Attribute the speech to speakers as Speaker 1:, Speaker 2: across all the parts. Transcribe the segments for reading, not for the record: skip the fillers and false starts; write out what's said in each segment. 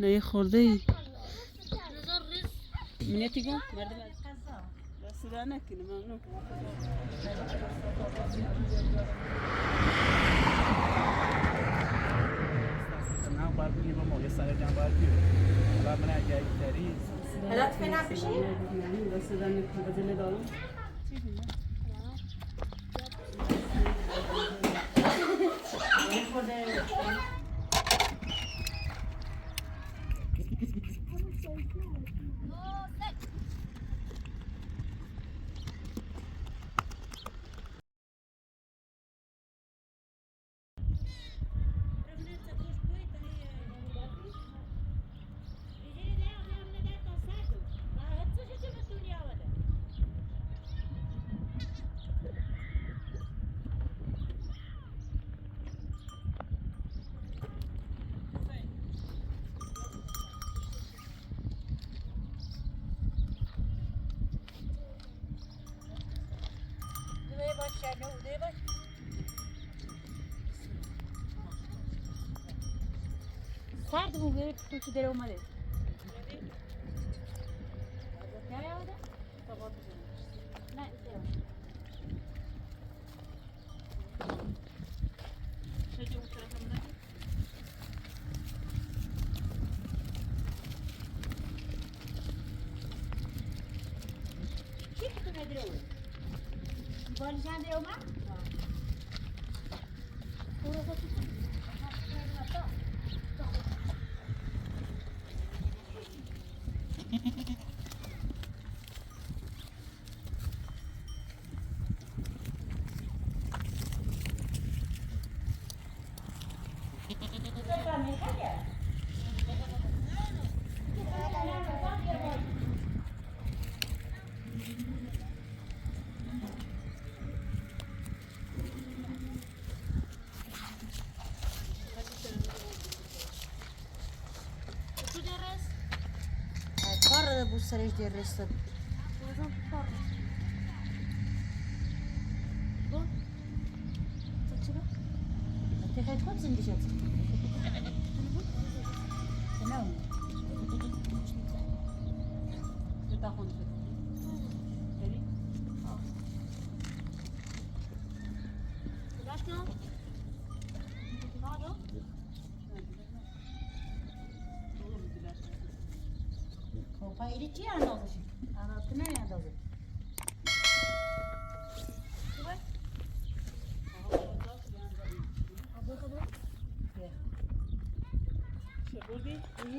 Speaker 1: نه یه خورده ای. منیتی گم مردم دست در نکنه ممنون.
Speaker 2: نه باید بگیم ما یه سر جنب باید بیاریم. حالا من اگه تری
Speaker 1: دست در نکنه عجله دارم.
Speaker 3: سرد بود تو چه در اومده؟ نه. چی تو نداره؟ بالشان در اومد؟ کار بود سرش در رسد. تخیل خود زندگی شد. نه. خب ایری چی اندازه شد؟ اندازه نه اندازه.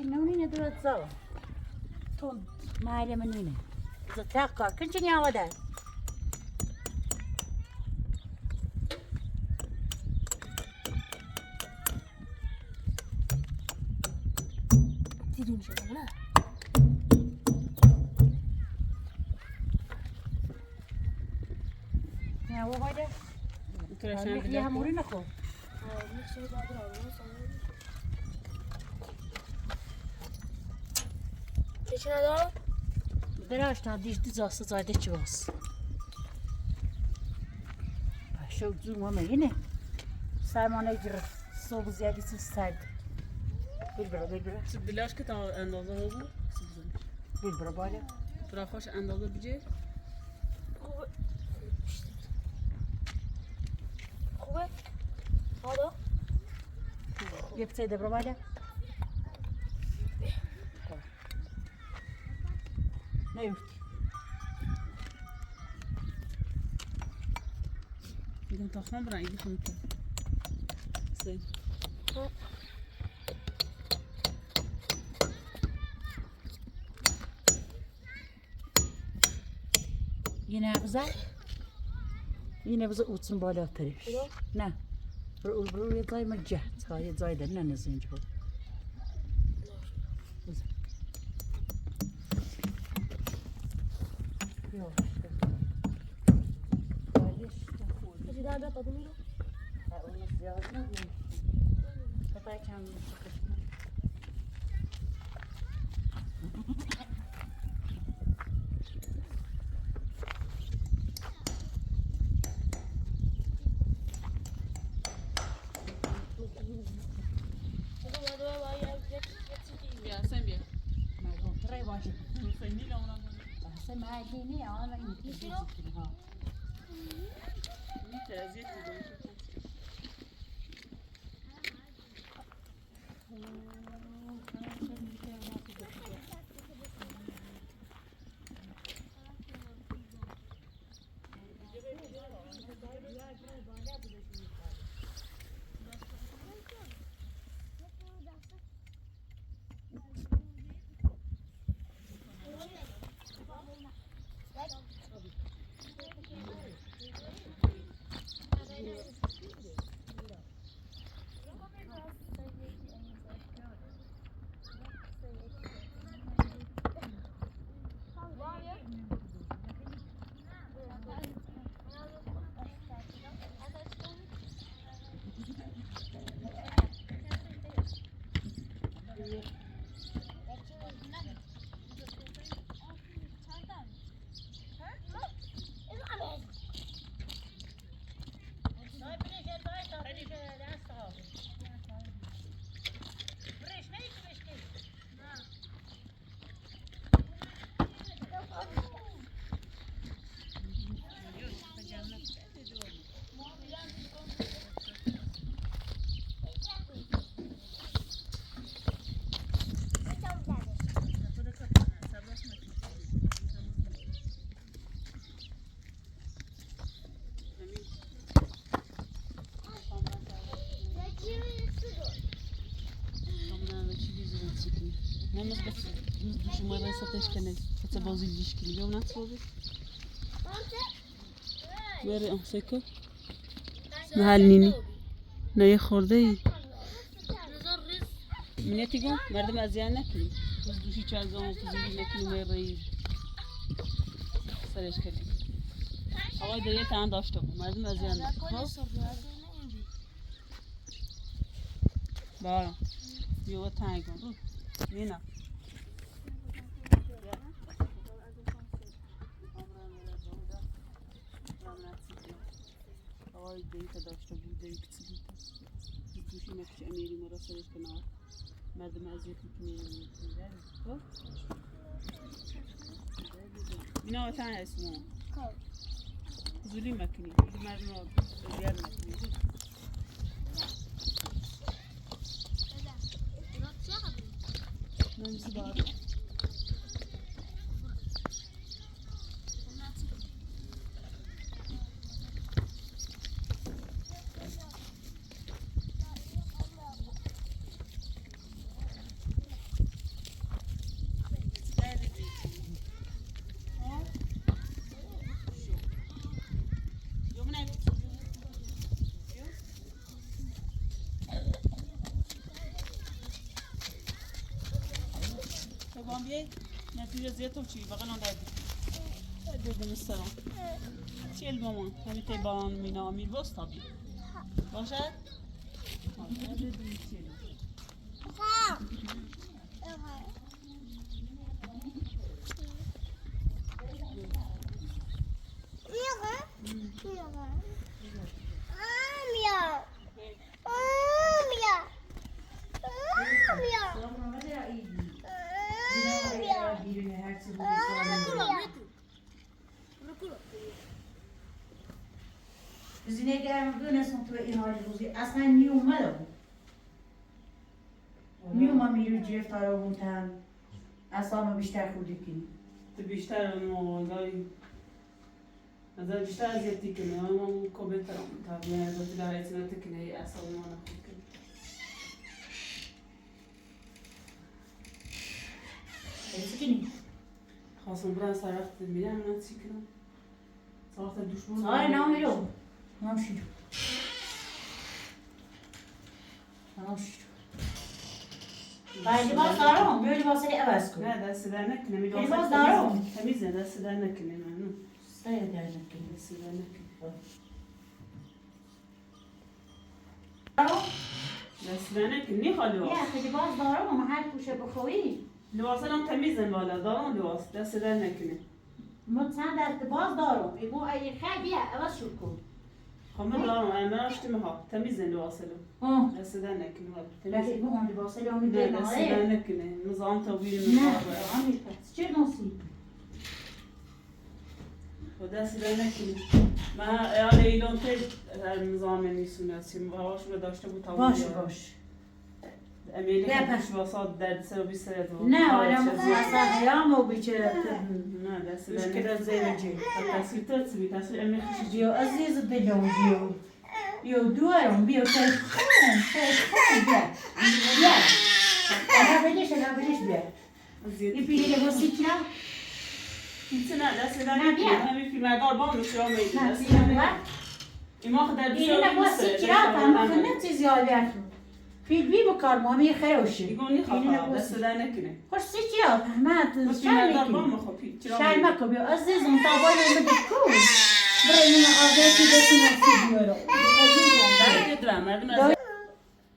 Speaker 3: نونی ندورت زاو. تو مایل منینه. زتاق کار کن چنی آواده.
Speaker 4: دیدون شده نه؟
Speaker 3: نه و باید. یه هموری نخو.
Speaker 4: چی ندار؟
Speaker 3: دراش تا دیش دو زاست زایده چی باس. شو زوم همه اینه. سرمانه جر صبح زیادی سرد. بیر برا بیر برا.
Speaker 1: دلاش که تا اندازه ها بود.
Speaker 3: بیر برا بالا.
Speaker 1: برا خوش اندازه بجه.
Speaker 4: خوبه خوبه؟ هذا؟
Speaker 3: یه پسه ده برا بالا. نیفتی.
Speaker 1: میگم تا خون برن ایدی خون سه.
Speaker 3: یه نبزه. یه نبزه اوتسن بالاترش. نه. برو برو یه جای مرجع. یه جای ده نه نزینج بود. اصلا ما نه انا ها.
Speaker 1: حتى بازی لیش کنی بیام نتوابی بره امسکو محل نینی نه یه خورده ای. منیتی گم مردم اذیت نکنی. بس دوشی چه از آن فضولی نکنی میره سرش کردی. آقای دیگه تن داشته بود. مردم اذیت نکنی. خب؟ بارا یو تنگ کن. مینا. آقای دیگه داشته بود دیگه کسی دوشی نکش امیری مرا سرش کنار مردم اذیت می‌کنی. خب؟ مینا تن اسمو زولی مکنی. مردم اذیت نکنی. نمیسی بار. نتیجه زیادم چی بغل آن دادی دیدم السلام چی الماما همین تیبان مینا امیر باز تابی باشه
Speaker 3: این حال روزی اصلا نیومده بود. نیومه میرو گرفتار بودم. اصلا بیشتر خورده کنی.
Speaker 1: تو بیشتر ما نظر بیشتر اذیتی کنه. ما کامنترم تا من در اعتماد کنه اصلا ما نخود کنه.
Speaker 3: کنی؟
Speaker 1: خواستم برن سر وقت میرم من چی کنم؟ سر وقت دوش برم.
Speaker 3: آره نمیرو نمیشیرو نمیشیرو. باید لباس دارم بیا لباس عوض کن.
Speaker 1: نه دست در نکنه.
Speaker 3: لباس دارم.
Speaker 1: تمیزه دست در نکنه ممنون.
Speaker 3: سر در نکنه.
Speaker 1: دست در نکنه. دست در نکنه. نیخواد لباس.
Speaker 3: یا لباس دارم اما هر پوشه بخوری.
Speaker 1: لباس هم تمیزن بالا دارم لباس دست در نکنه.
Speaker 3: من چند دست لباس دارم. ایگو ای خیلی بیا عوض شد کن.
Speaker 1: خب من دارم من راشتم ها تمیزن لباس
Speaker 3: ها
Speaker 1: دست در نکنه
Speaker 3: لكن ایگو اون لباس رو
Speaker 1: نه
Speaker 3: میده
Speaker 1: دست در نکنه. نظام طویل
Speaker 3: نه چه نوسی؟
Speaker 1: و دستی در نکنی. من ایال ایلان تی نظام نیسونه سیم هواش رو داشته بود.
Speaker 3: باش باش.
Speaker 1: امیلی
Speaker 3: بیا
Speaker 1: که پیش واسات درد سر و بیست سر تو.
Speaker 3: نه ولا مخلصة يا مو بيشرة.
Speaker 1: نه دست در
Speaker 3: مشكلة
Speaker 1: نکنی.
Speaker 3: زي وجهي.
Speaker 1: تصویر تصویر تصویر امی خشی.
Speaker 3: بيو عزيز الدنيا وبيو يو دوارهم بيو تيخون تيخون بيا بيا أنا بليش أنا بليش بيا يبي لي بسيطة.
Speaker 1: نه دست در
Speaker 3: نه،
Speaker 1: نکنی.
Speaker 3: بیا.
Speaker 1: همین فیلمدار با میشه
Speaker 3: نه
Speaker 1: دست
Speaker 3: سيما
Speaker 1: ایما خود در
Speaker 3: إيه أنا بسيطة أنا خنت زيادة في البي بكار مامي خيوشي.
Speaker 1: ایگو نیخواه دست در نکنه.
Speaker 3: خوش سيتيا ما
Speaker 1: فیلمدار با
Speaker 3: تشاركي
Speaker 1: مخو پی چرا
Speaker 3: شارمكو بيو عزيز مطابق مدكوش برينا عاداتي بس ما في بيورو عزيز.
Speaker 1: درد مردم از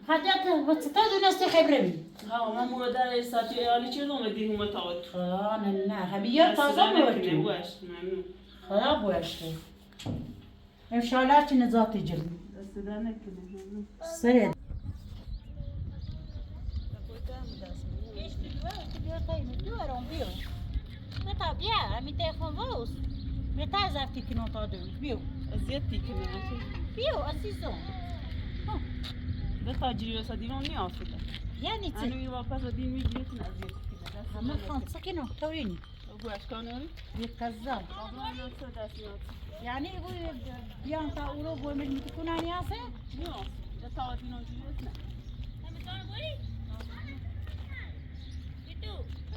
Speaker 3: حاجات بتستادو ناس خبرني.
Speaker 1: ها ما مو در ساعتی ایالی چه دوم دی هم تاوت.
Speaker 3: خان نه همیار تازه موتو.
Speaker 1: باش ممنون.
Speaker 3: خراب واشتو ان شاء الله چه نزاتی جل.
Speaker 1: دست در نکنه ممنون.
Speaker 3: سرد.
Speaker 1: اذیتی کنه.
Speaker 3: بيو عزيزو.
Speaker 1: ده تاجری واسه دیوان نی آفیده.
Speaker 3: يعني
Speaker 1: انو یه واپس و دین میگیری تون اذیت کنه.
Speaker 3: ما خان سكنو توريني.
Speaker 1: بگو اشکانوری.
Speaker 3: بيقزا. يعني يقول بيان تا أوروبا ومن تكون عن ياسر.
Speaker 1: نی آفیده ده تا دیوان جوریت نه.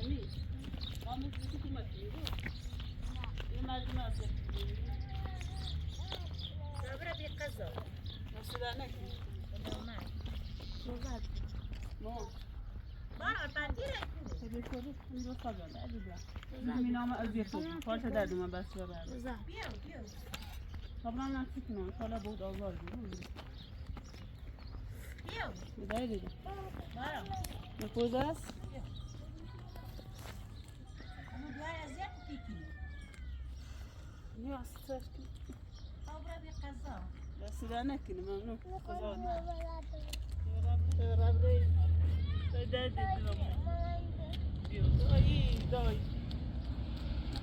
Speaker 1: امی ما مثل تو مکنی یه مردم اذیت
Speaker 3: صبر بيقزا.
Speaker 1: دست در نکنه. ما نام اذیت پارچه در دوم بس ببر. طبعا من فکر کنم حالا بود آزار بود. بدای دیگه. نکوز است. دست در نکنه ممنون. قضا دایی دایی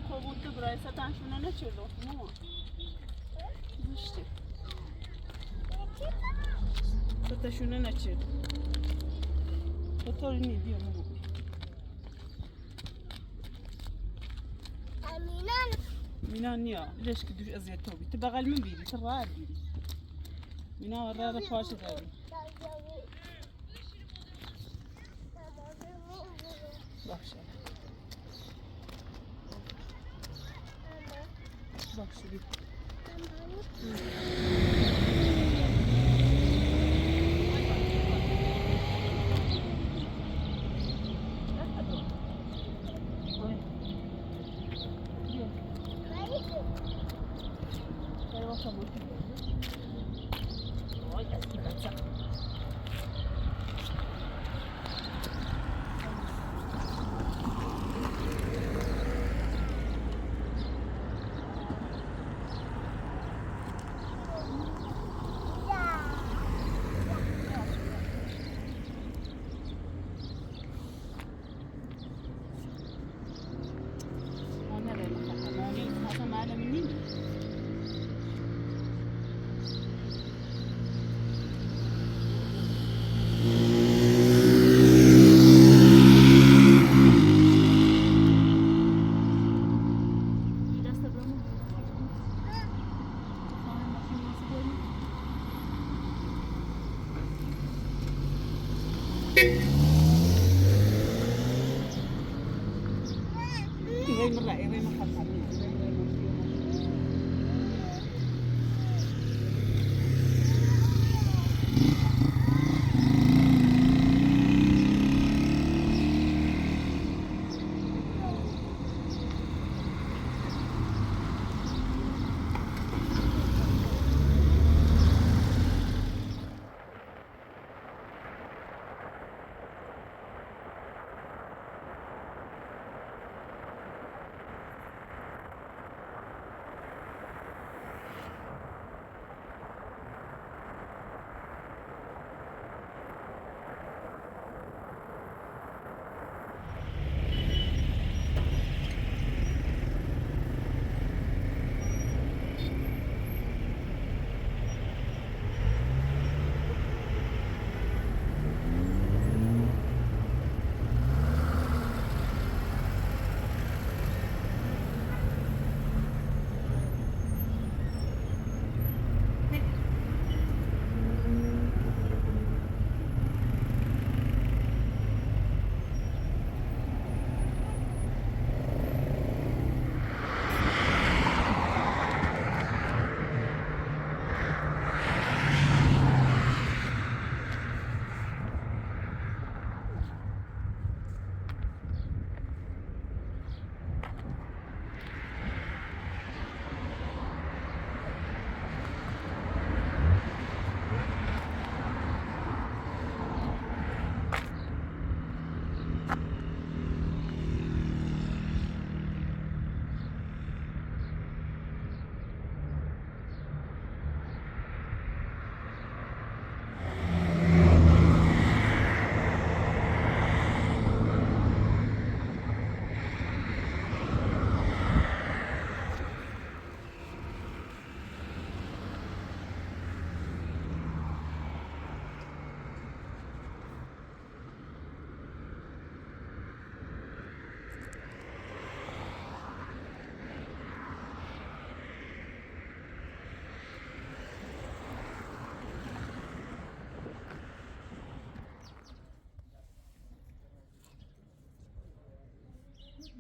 Speaker 1: خب تو برای ستن شونه نچلو ماما زشته ستشونه نچلو تو نی بیا ماما. مینا نیا ليش كدوش ازيد توبي تبغى من بيدي ترى بيدي مینا ورا پاش داری باشه باشه بی.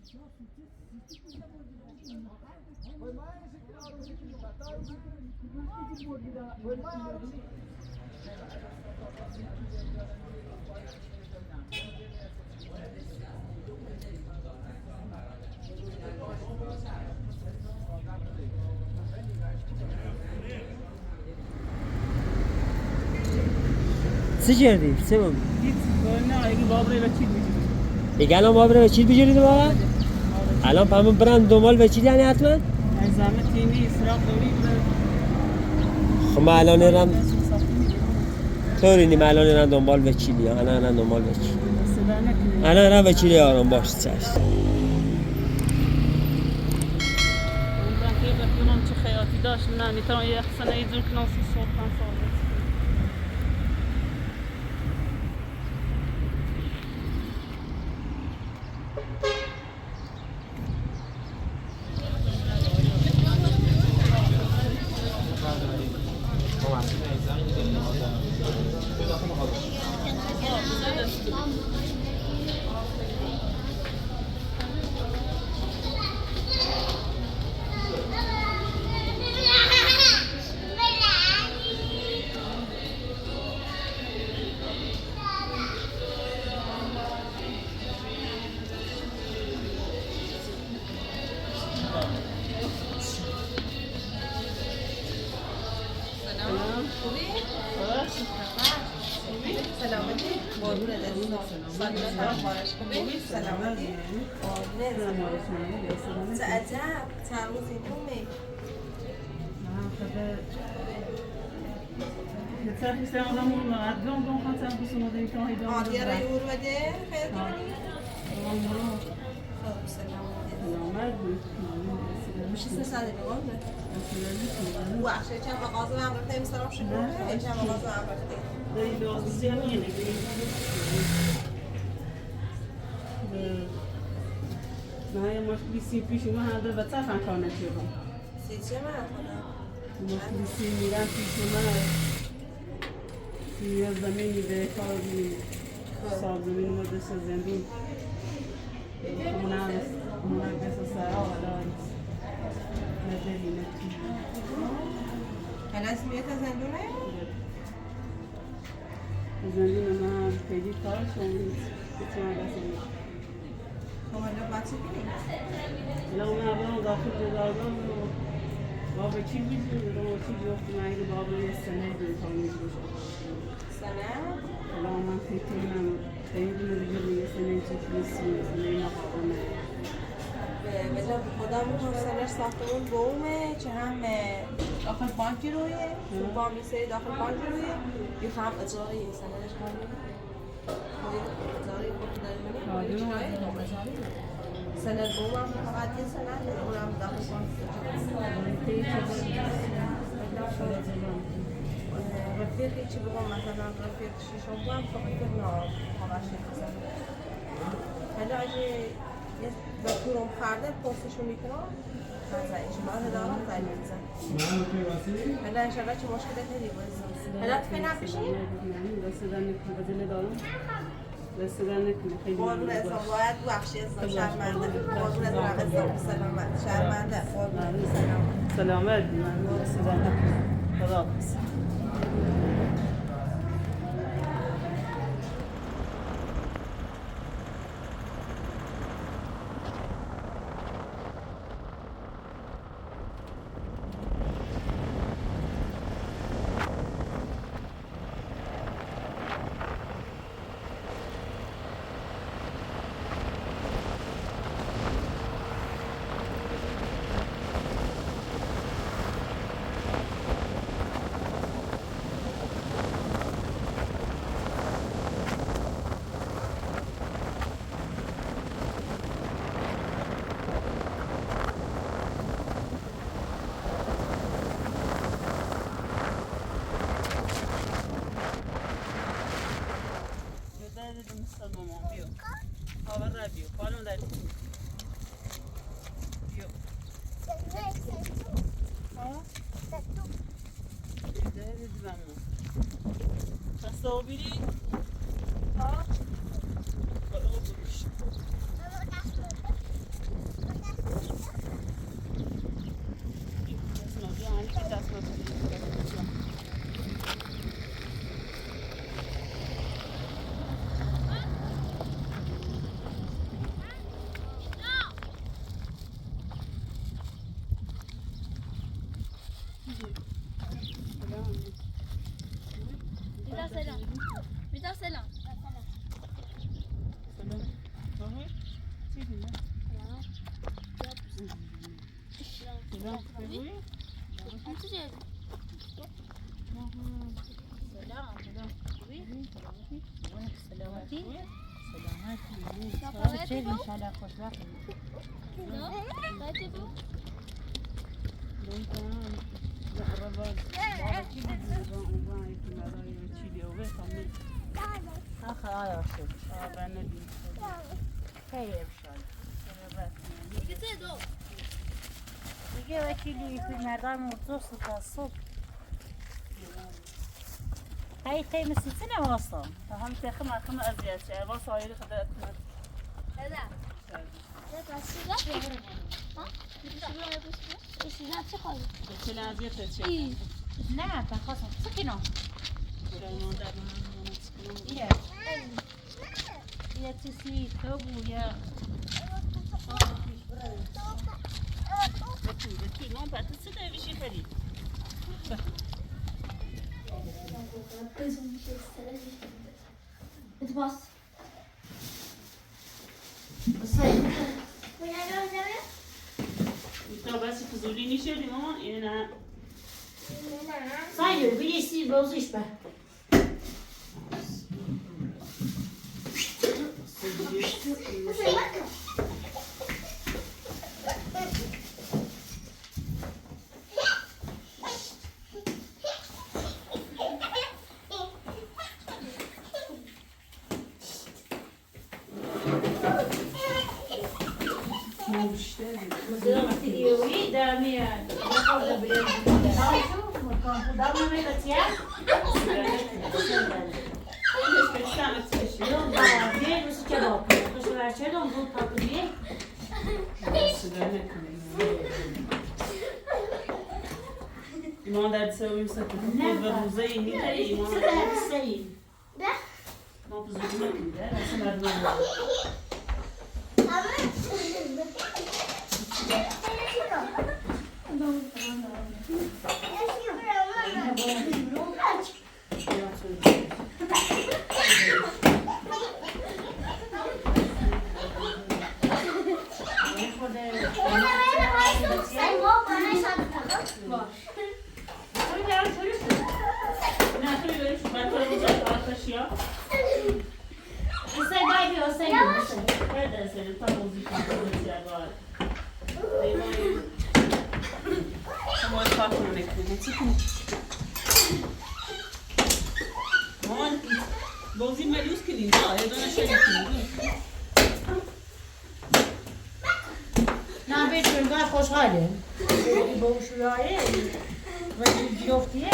Speaker 5: چی کردی؟ چه بود؟
Speaker 1: نه اگه بابره و چی می‌گی؟
Speaker 5: دیگه الان بابره وکیل بگیرید واقعا؟ الان پمون برن دنبال وکیل یعنی حتما؟
Speaker 1: از زحمت اینی اسراف دوری
Speaker 5: خب من الان رم طوری نیم الان رم دنبال وکیلی ها الان رم دنبال وکیل
Speaker 1: صدا نکنی
Speaker 5: الان رم وکیلی آرام باش چشم
Speaker 1: اون که بکنم چه خیاطی داشت نه نیتران یه سنه ایزون کنم سی سال پنج سال
Speaker 6: سلامتی قربونت عزیزم سلامت باش خوبی سلامتی قربونت چه عجب چند روزی دومه عادیه رای اور بده خیلی کنی خب سلامتی میشه سه ساله قربونت وحشه چند مغازه هم رفتیم سلام شکر چند مغازه هم رفتیم
Speaker 1: نه مشکلی سی پیش ما هذا بتصرف كانت يوم
Speaker 6: سی چه من خدا
Speaker 1: مشکلی سی میرن پیش ما سی زمینی به کار صاحب زمین ما دست زندون اونا اونا بس سرا ولا نداری نتی
Speaker 6: هنوز میاد زندونه
Speaker 1: زندون ما خیلی کارشون بتونم دست
Speaker 6: خب حالا باید چه کنیم
Speaker 1: لو ما بنا داخل جدارم بابا چی می‌گی؟ لو چی جفت من اگه بابا یه سنه دو تا می‌گیره.
Speaker 6: سند
Speaker 1: لو من فکر خیلی دیگه یه سنه چی نیست سنه نقابه.
Speaker 6: بلا خدا می‌خوام سنش ساختمون بومه چه هم داخل بانکی رویه تو بام یه سری داخل بانکی رویه یه هم اجاره یه سندش کامل اجاره خود داریم منی چرا اجاره سند بوم هم فقط یه سند اونم داخل بانک رفیقی چی بگم مثلا رفیق شیشم بودم فقط نه خواهش مثلا حالا اگه یه به تورم خرده پستشو میکنم مثلا اجماع دارم زنگ میزنم حالا انشالله چه مشکل نداری حالا تو فعلا بشین
Speaker 1: دست در نکنه عجله دارم دست در نکنه خیلی
Speaker 6: قربون ازم باید بخشی ازم شرمنده قربون ازم ازم سلامت شرمنده قربون سلامت
Speaker 1: سلامت ممنون دست در نکنه خداحافظ.
Speaker 4: Bir selam. Bir daha selam.
Speaker 3: سلامتی سلامتی انشالله خوشبخت. آخه آیا شد خیر انشالله. دیگه وکیلی في مردان مرتوس تا الصبح هاي تي مسيتنا واصل.
Speaker 1: هم تخم خم ازياد شيء بس هاي خدت.
Speaker 3: نه تخصص سكنو يا يا تسي توبو يا صاير بيسي بوزيش به.
Speaker 1: ایمان در تسوي مسكن خذ زي ایمان ما بزوج ما كده بوزي ملوس كنين لا هذول شيء.
Speaker 3: نه بیچون خوشحاله بوشویایه و جفتیه.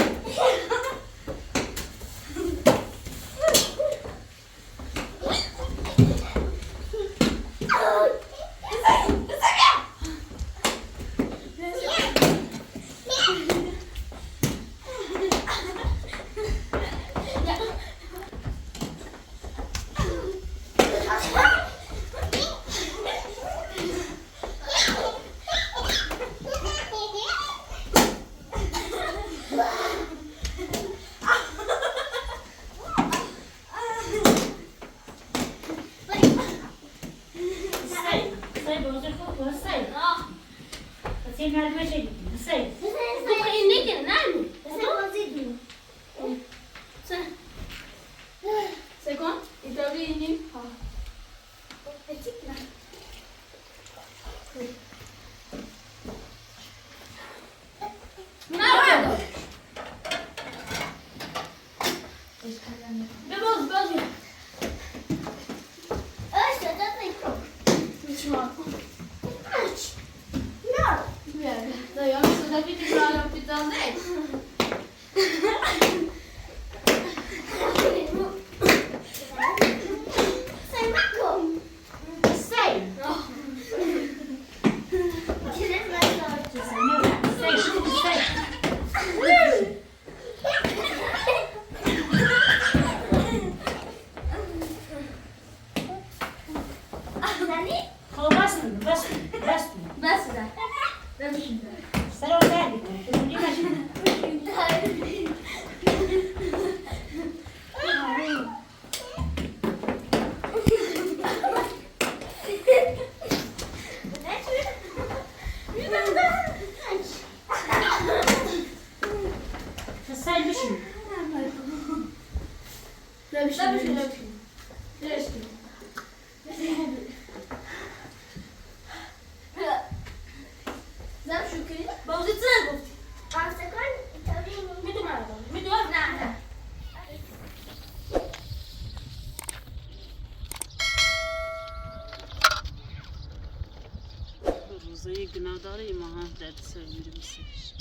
Speaker 3: بس.
Speaker 1: روزای گناه داره ما هم درد سر میره بسرش.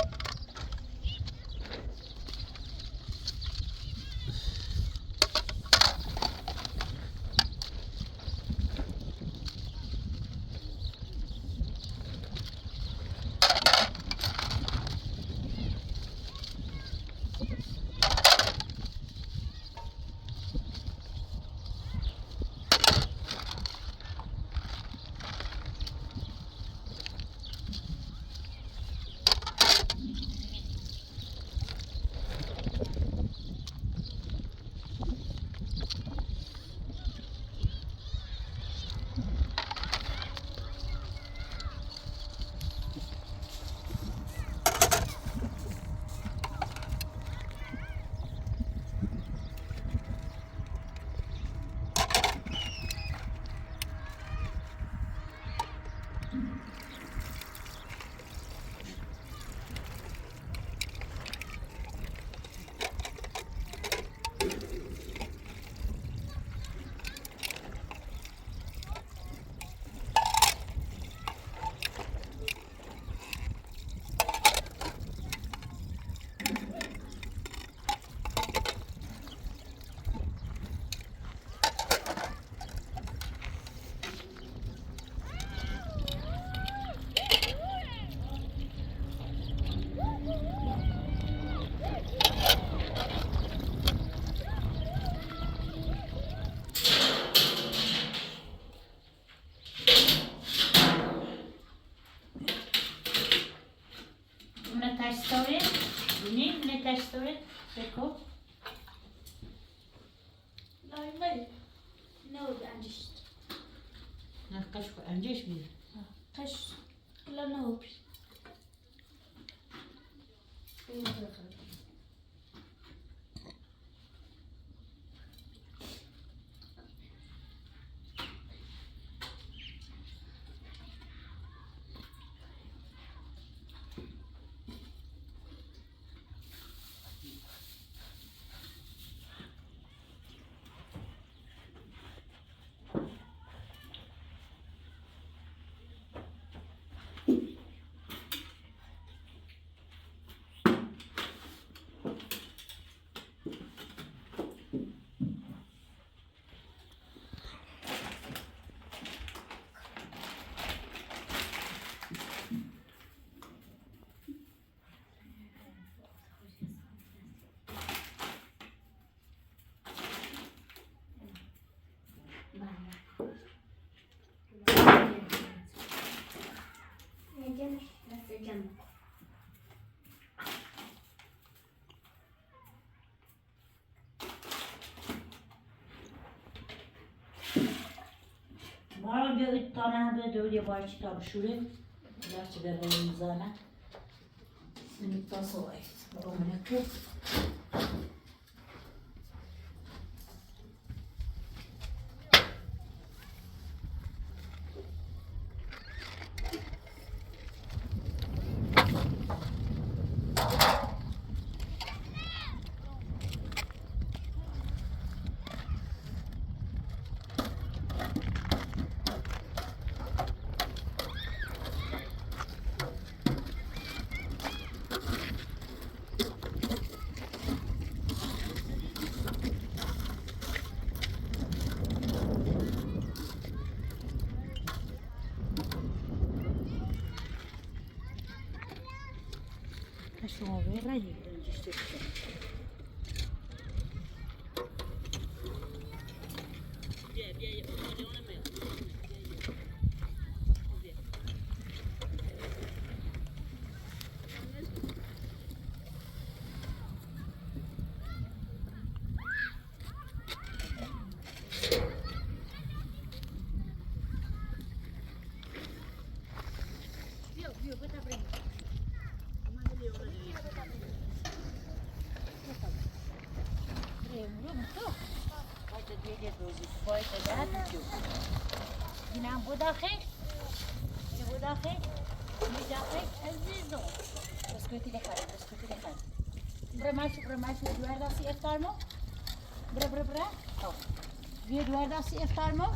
Speaker 3: تانه به دوری بارچی تا بشوره درس به میزانه سمیتا سوایت برو منکه. شما برای بیده دوزی باید تدهد جو اینم بود آخه این بود آخه این آخه عزیزم بسکوتی لخرم بسکوتی لخرم برا ماشي برا ماشي دوار داسي افطار مو برا برا برا او بیا دوار داسي افطار مو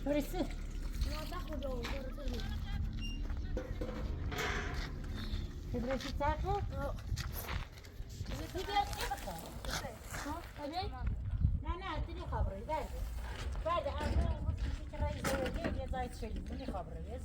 Speaker 3: برسه تدرسي تاكل؟ لا لا تني خبري بعد بعد انا ترى خبري بس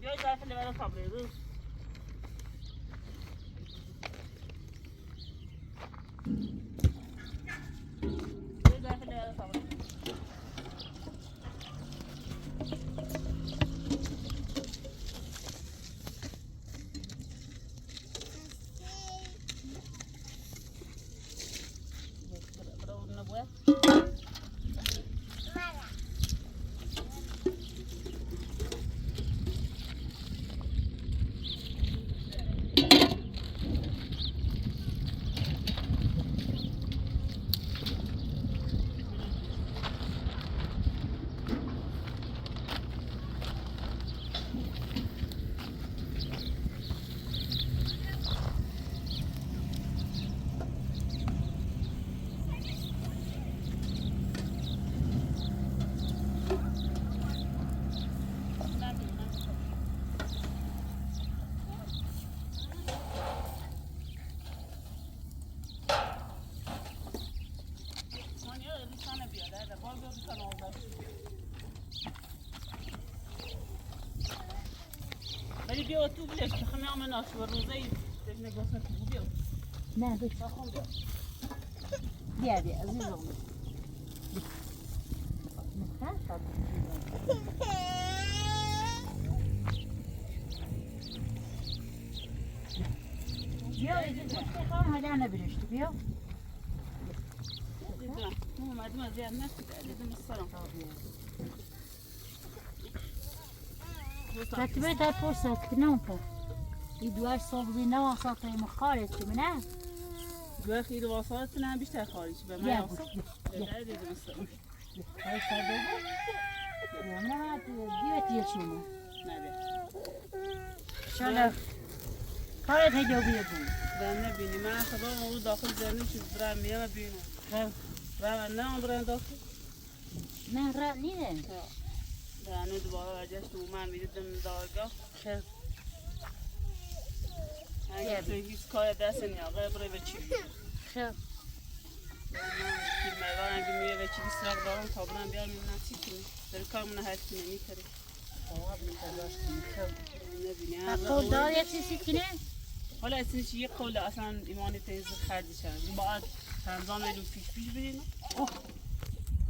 Speaker 1: بیا ظرف لباس تابلو بیا ظرف لباس تابلو ولی بیا تو بلش که خمی آمن آشور روزه دشنه گوسنه تو بیا.
Speaker 3: نه بیا بیا بیا عزیزم بیا خواهم حالا نبرشت بیا.
Speaker 1: مو مردم زیاد نشد السلام.
Speaker 3: ترتيبات فرصة كنومبا يدوار صوبي نوا صوتي مخالص منه
Speaker 1: دوار خیر واسطه بیشتر خارج به من
Speaker 3: يا هاي صادقة يا ديوت يشومه شاله کارت هیچ بیا بود
Speaker 1: برم نبینی من خدا او داخل زنی چیز برم میام بینم برم نه برم داخل
Speaker 3: نه را نیده
Speaker 1: برم دوباره برگشت من میدیدم دارگاه.
Speaker 3: خب
Speaker 1: اگه تو هیچ کار دست نی آقا برای به چی
Speaker 3: خب
Speaker 1: من اگه میه به چی سراغ دارم تا برم بیارم میبینم چی کنی در کارمون هر کنه میتره
Speaker 3: خب قول دار یک چیزی کنه؟
Speaker 1: حالا اصلا یه قول اصلا ایمانی تیز خرجشن باید 50 میلیون پیش پیش بدین.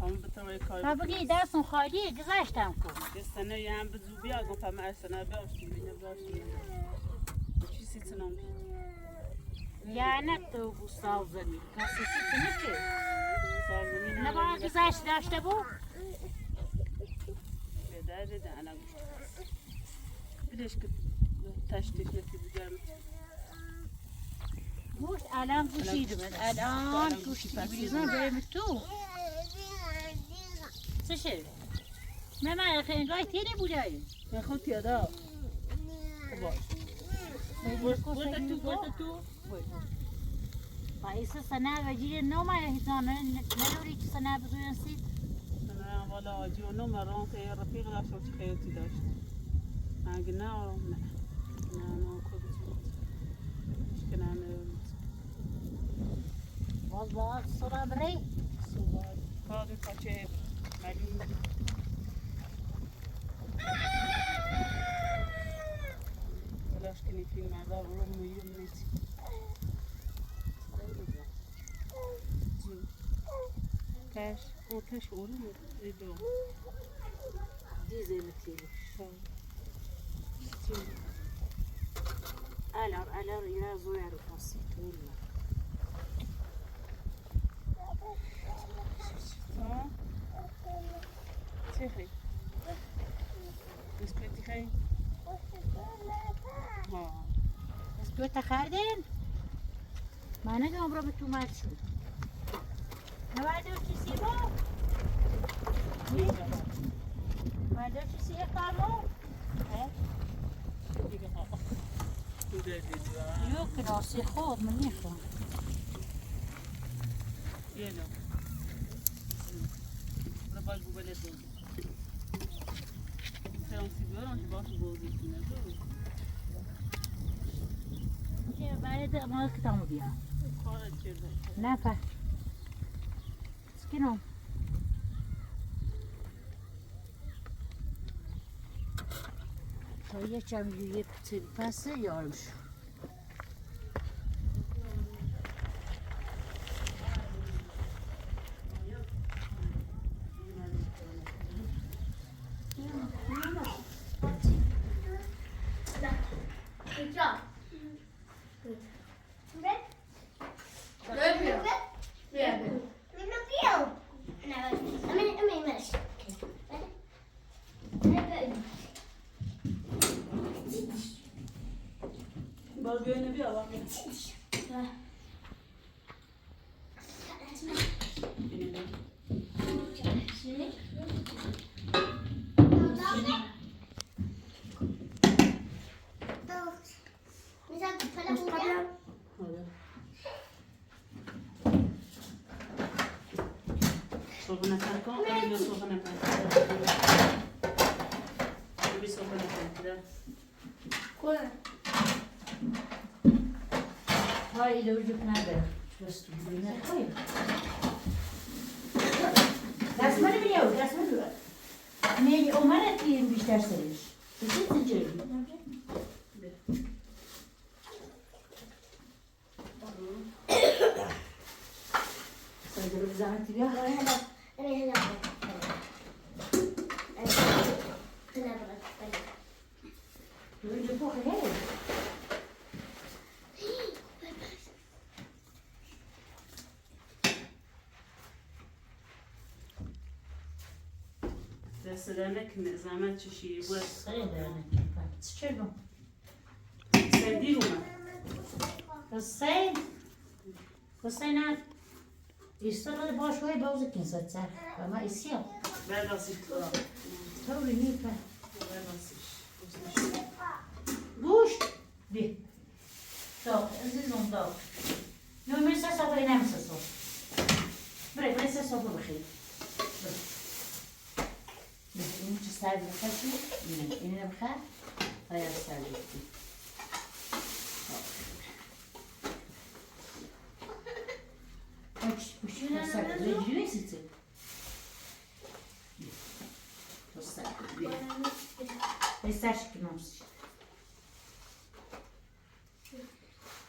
Speaker 1: همون بتونم کار
Speaker 3: تا بگی دستم خالی گذاشتم کن.
Speaker 1: یه سنه یه هم به زوبی آگو پم ارسنه بیاشتیم اینه بیاشتیم چی سیتنام
Speaker 3: یعنی تو بو سال زمین کسی سیتنه که
Speaker 1: سال زمین
Speaker 3: نه باید گذاشت داشته بود؟
Speaker 1: بده ده انا گوشت بلش که تشتیش نکی بگرم.
Speaker 3: گوشت الان گوشی الان گوشت بریزن بریم تو چشه؟ نه من انگار تیره بوده.
Speaker 1: من خود تیادا. باش. برد تو برد تو.
Speaker 3: رئيس سنة وجيل النوم يهزون نلوري سنة بزوين سيد.
Speaker 1: نه والا جیو مران که رفیق داشت و چه خیلی داشت. نه نه نه نه کدوم کنن.
Speaker 3: والله صورة بري.
Speaker 1: هذا كاتشي معلوم. بلاش كني في المعذاب ورمي يمنتي. كاش وكاش ورمي يدو.
Speaker 3: دي زي ما تيجي. Alors, alors, il a joué à repenser tout le monde.
Speaker 1: تخي بسكويت تخي ها
Speaker 3: بسكويت خاردين ما نجم برا بتو شو نوعدو تسيبو ما دوش تسيبو يمكن عصي خود من يخو
Speaker 1: يلا رباش بوبلت
Speaker 3: بعد ما كتامو بيها نافع سكنهم تا یه چم یه پس یارم شو هاي لو جبنا بس تقولنا طيب دست من بیاو دست من میگه اومد تیم بیشتر سرش بس تجربی سجل زحمت بیا
Speaker 1: دست دانک زحمت چشی بود
Speaker 3: چه
Speaker 1: سدی اومد
Speaker 3: حسین حسین ایستاد باش وای بازی کن ست سر و ما ایسیا
Speaker 1: بعد از
Speaker 3: طوری نیفه گوشت بی داغ عزیزم داغ نو مثل صبح نمیسه صبح برای برای سه صبح بخیر این چه سر بخیر شو اینه اینه بخیر هایا سر بخیر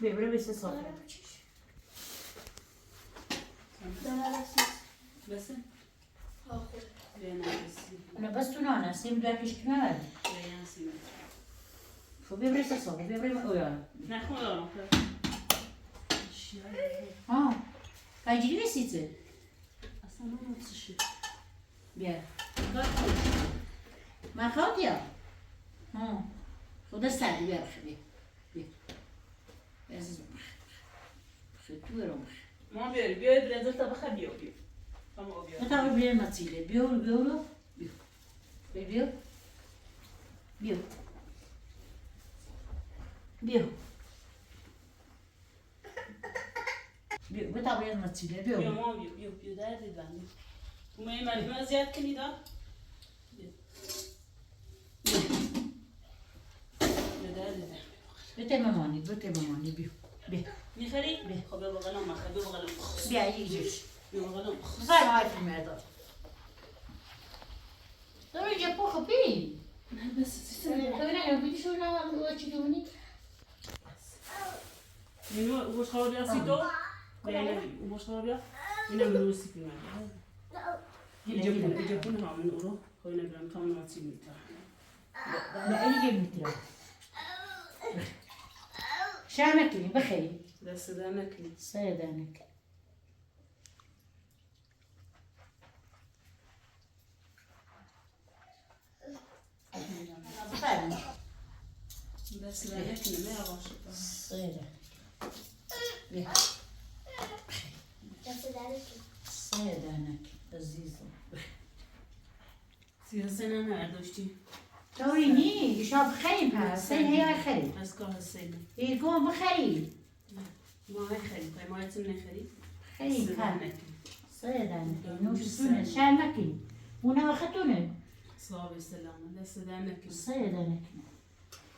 Speaker 3: Beh, vorrebbe essere sopra.
Speaker 1: بس
Speaker 3: انا بس تو نه سیم دارکش کنار. خب ببره sopra, ببره اویا.
Speaker 1: نه خدا
Speaker 3: آه. اینجوری سیته.
Speaker 1: اصلا اون چی
Speaker 3: بیا. ما خود یا. ها. خدا سر بیا بخیر بیا. بیا. عزیزم. فتورم.
Speaker 1: ما بير بير برنزل طبخة بيو بيو. فما بيو.
Speaker 3: ما تعرف بير ما تصير بيو بيو بيو بيو بيو بيو بيو بتاع بير ما تصير بيو
Speaker 1: بيو ما بيو بيو بيو ده ده وما ما ما زياد كني ده. بيو ده ده.
Speaker 3: بتماماني بتماماني بيو بيو.
Speaker 1: میخری؟ خب بیا بغلم مخ بیا بغلم.
Speaker 3: بیا یجيش.
Speaker 1: بیا بغلم.
Speaker 3: صار هاي في المعدة. ترى جابوا خبي.
Speaker 1: بس
Speaker 3: انا بدي شو انا تشوفوني.
Speaker 1: منو وش خبر بیا سیتو؟ وش خبر بیا؟ اینا منو سیتی من. يجيبون ها من أورو خوينا بلام تامن ما تسيب متر.
Speaker 3: لا يجي متر. شانك بخير.
Speaker 1: دست در نکنی.
Speaker 3: سيدانك.
Speaker 1: دست در نکنی ما باشه.
Speaker 3: سيدانك. بيا. سيدانك عزيزة.
Speaker 1: سیاسه نه داشتی.
Speaker 3: توريني شاب خيم ها سين هي خري.
Speaker 1: از کار حسین.
Speaker 3: يقوم بخري.
Speaker 1: ما هي خري طيب ما يتم خري.
Speaker 3: خري ها. سيدانك نوش سنة شامكي ونا وختونه.
Speaker 1: صلاه السلام دست در نکنی.
Speaker 3: سيدانك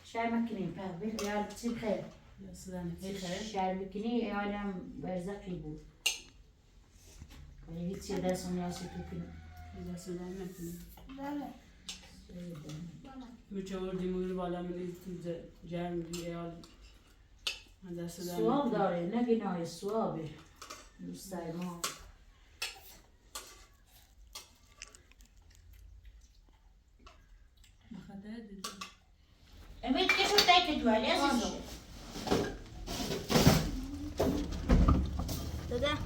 Speaker 3: شامكني بها يا تصير خير.
Speaker 1: دست در نکنی خیر.
Speaker 3: شامكني عالم برزقي بو. يعني تصير داس وناس تكن.
Speaker 1: دست در نکنی. مچوردی مگر بالا منی جرم دی ایال. دست در
Speaker 3: سواب داره نگی نای سوابه. دوستای ما. امید که شو تاکد ولی عزیزم.
Speaker 4: دادا.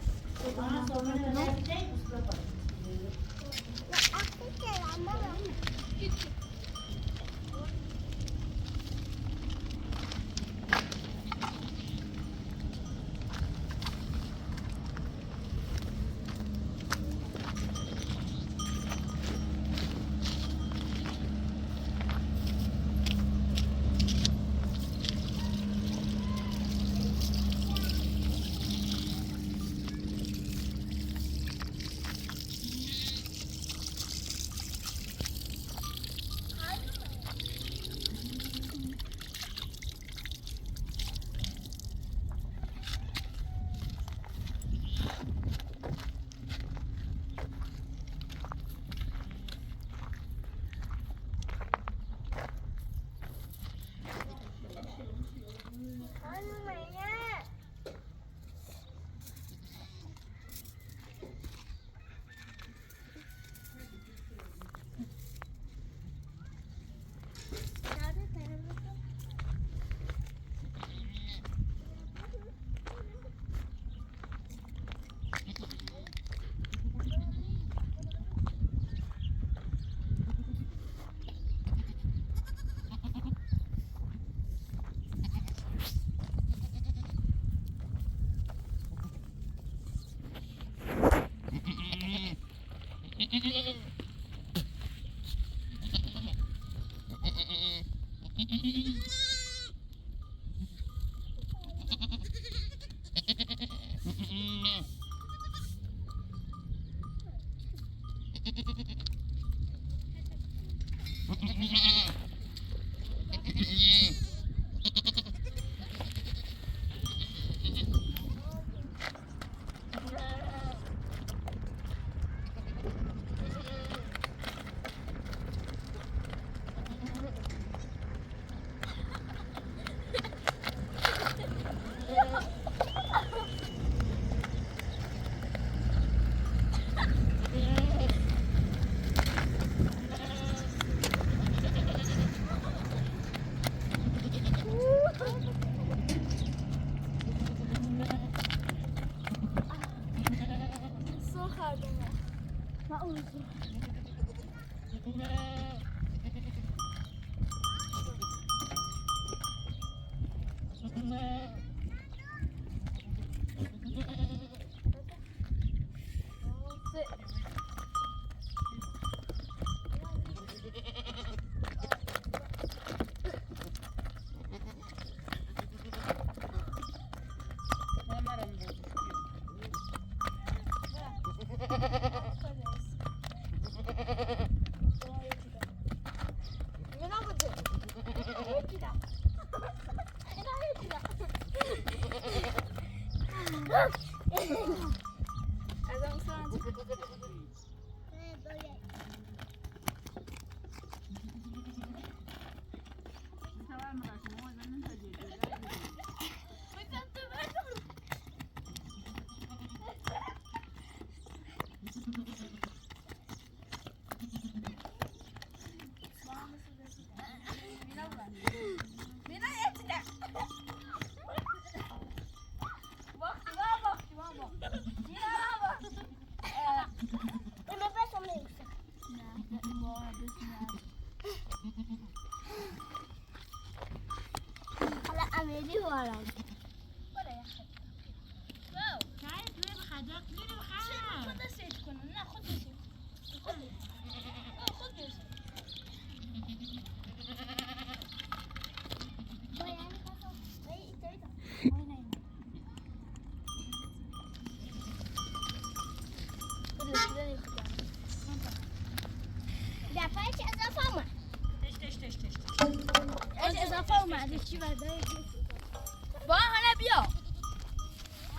Speaker 4: با هنه بیا.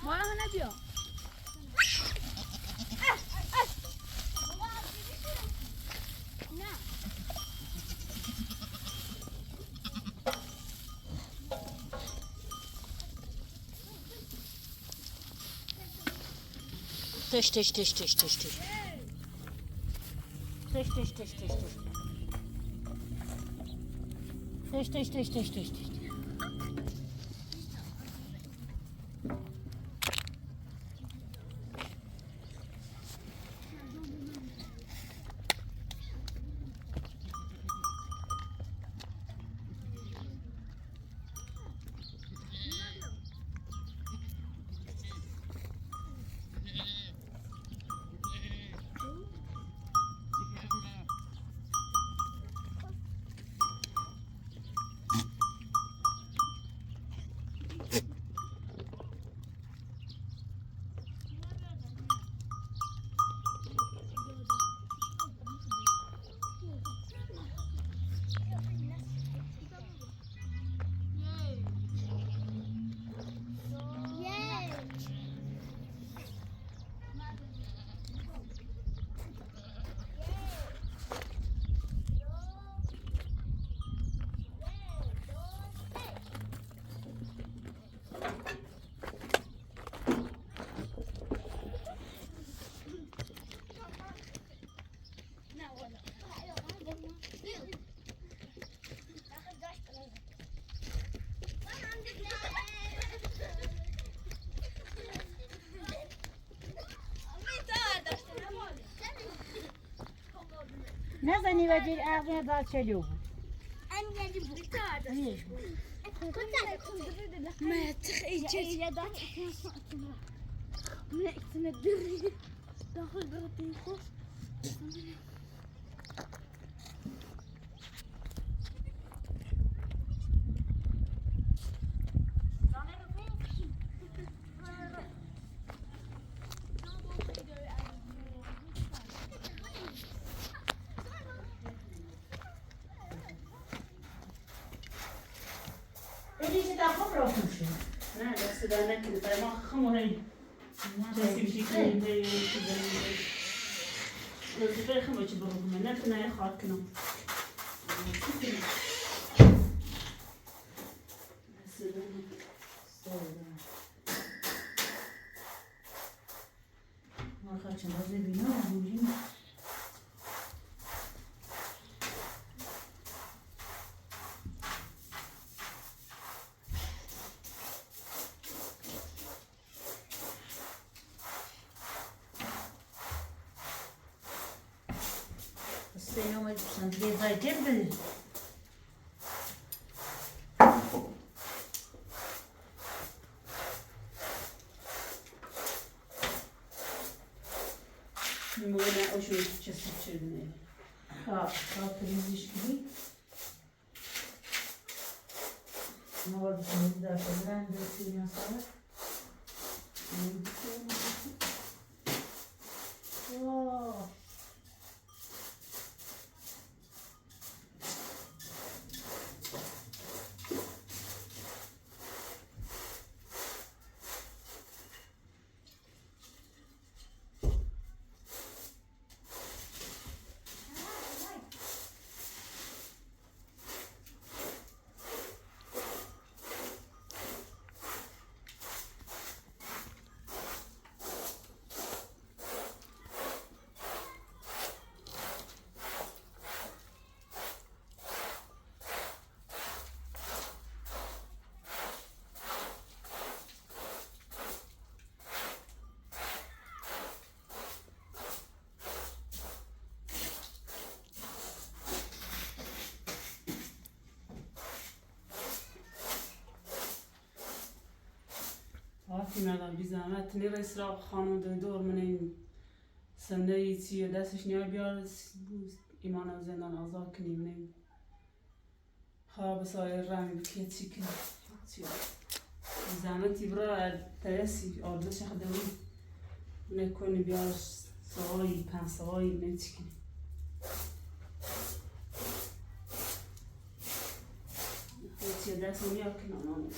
Speaker 4: با هنه بیا.
Speaker 3: تش تش تش تش تش تش تش تش تش تش تش تش تش تش تش تش تش. نزنی و دیر اغنی داد چلو بود.
Speaker 4: ما تخيجت داخل برتين خوش.
Speaker 1: نه دست در نکنه برای ما خمونه کسی بشی کنیم وظیفه خمو چی برو نه کنه خاک کنم.
Speaker 3: ما خواهیم باز ببینم.
Speaker 1: مولا او شو تشسب شربنا.
Speaker 3: ها ها تريزيش كبي ما هو بسم الله الرحمن الرحيم. واو
Speaker 1: وقتی مردم بی زحمت تنی رئیس را خانم دور من این سنده چیه دستش نیا بیار ایمان زندان آزاد کنی من خواب سایه رمی بکیه چی کنی چی زحمتی برا ترسی آدرس خدمی نکنی بیار سوایی پنج سوایی من چی کنی چی دست نیا کنم.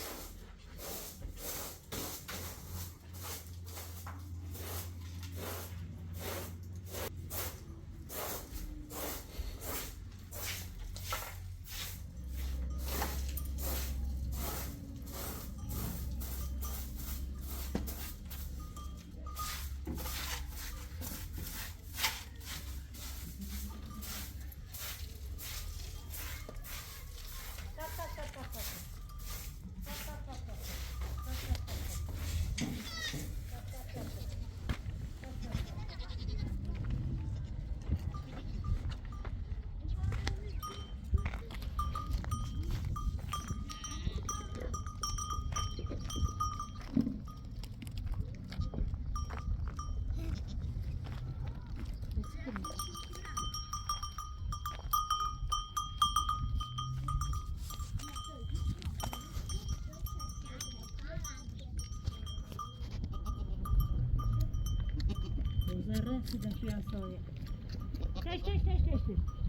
Speaker 3: تش تش تش تش تش.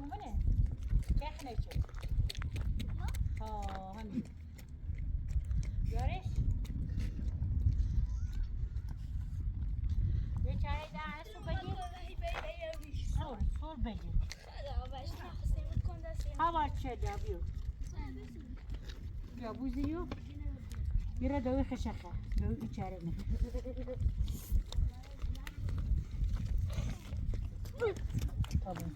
Speaker 3: منه كيف نشوف ها هني يارش یه چای ده سو بگیر سور سور بگیر هوا چه بیو بیا بوزیو بیره دوی خشخه دوی بیچاره نه طبعا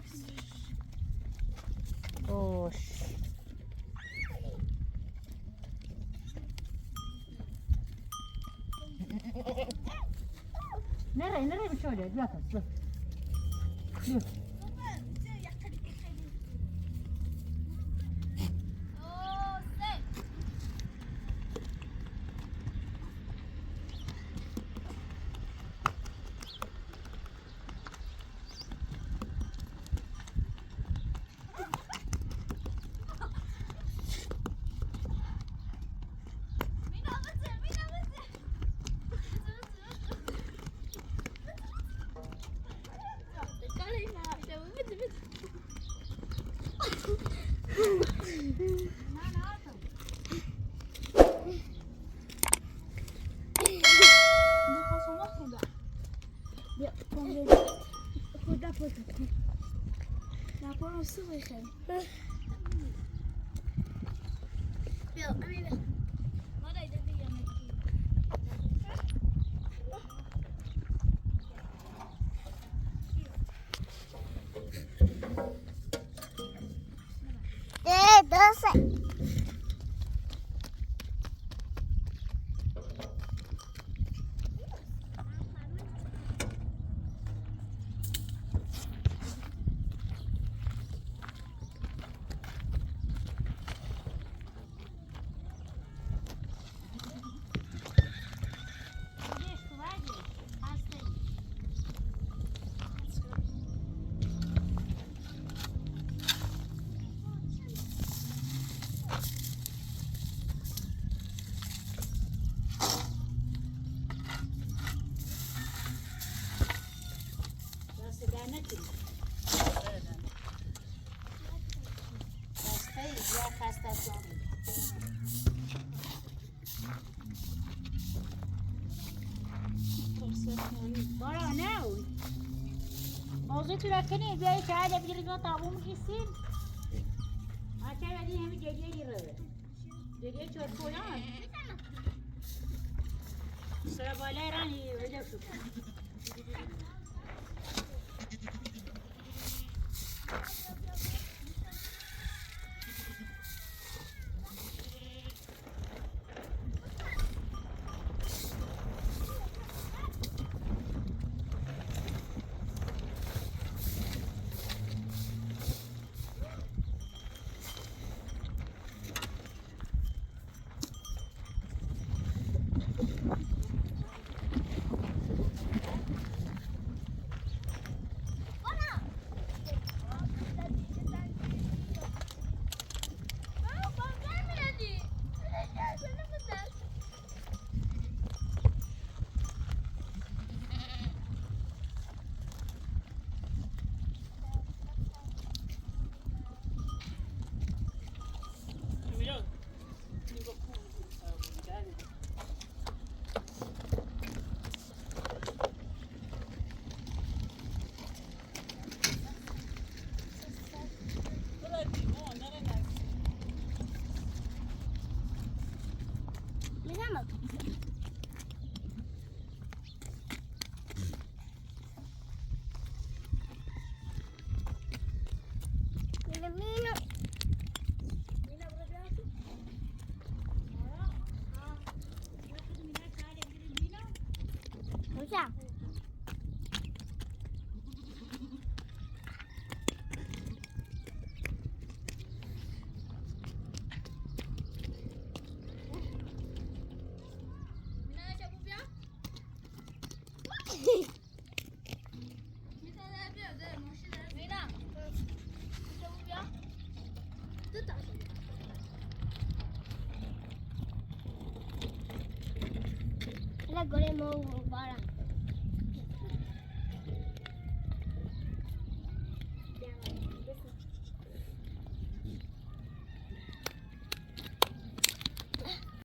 Speaker 3: اوش نرى نرى بشوله لا لا موضوع تو رکنی بیایی که بگیرید ما تابو میگیسیم آچه ولی همی گریه گیره گریه چرکولان سر بالای رانی ویدیو شو
Speaker 4: 那个的毛无法了。